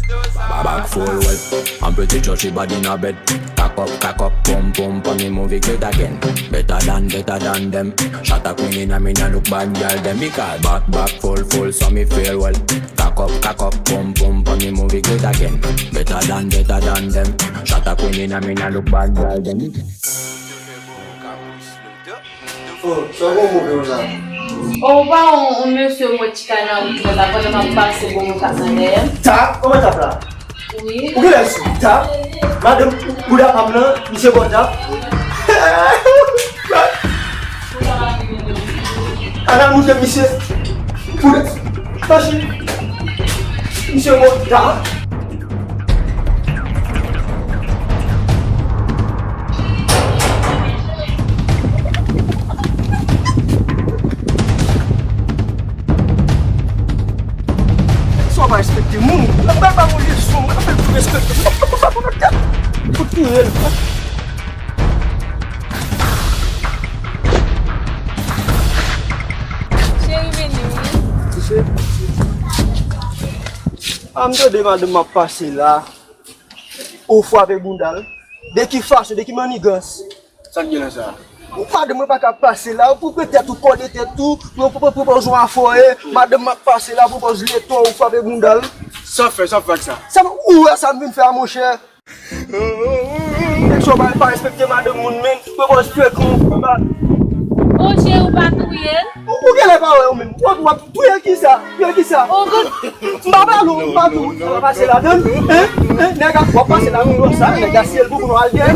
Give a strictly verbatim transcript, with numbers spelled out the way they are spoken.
Back full well. I'm pretty sure she body in a bed. Cock up, cock up, pum pum, pon the movie great again. Better than, better than them. Shot a queen in a me, nah look bad girl them. Because back, back full, full, so me feel well. Cock up, cock up, pum pum, pon the movie great again. Better than, better than them. Shot a queen in a me, nah look bad girl them. Oh, sa w gon move konsa? O, ou pa wè yon, yon mesye mwen chita nan wout mwen la pandan m ap pase bon yon tap nan dèyè m? Tap? Kòman tap la? Wi. Ou genlè sou tap? Madanm bouda pa m nan, misye ba w tap? Ala mouche misye. Bouda. Machi. Misye ba w tap? Sa w pa respekte moun. Nan bay pa moun leson, mwen fè l pou respekte. Fout touye l. Cheri vini wi. A m tande madanm m ap pase la. Ou frape bounda l. De ki fason, de ki mannigans? Sa k gen nan sa? Ou pa de mwen pa ka pase la, ou pou pran tèt ou kòde tèt ou, pou pou pou pran yon afòye, madanm m ap pase la, pou pran leton ou frape bounda l. Sa w fè, sa w fè ak sa? Sa m ou wè sa m vin fè a monchè. Nèg sa w pa pa respekte madanm moun menm, pou pran frekan ou ba. O cheri ou pa touye l? Ou genlè pa wè ou menm, w ap w ap touye l kisa? Touye l kisa? M pa pale w, m pa tou, w ap pase ladann, hein? Hein? Nèg ap w ap pase ladann konsa, nèg a siyèl pou nou al dèyè.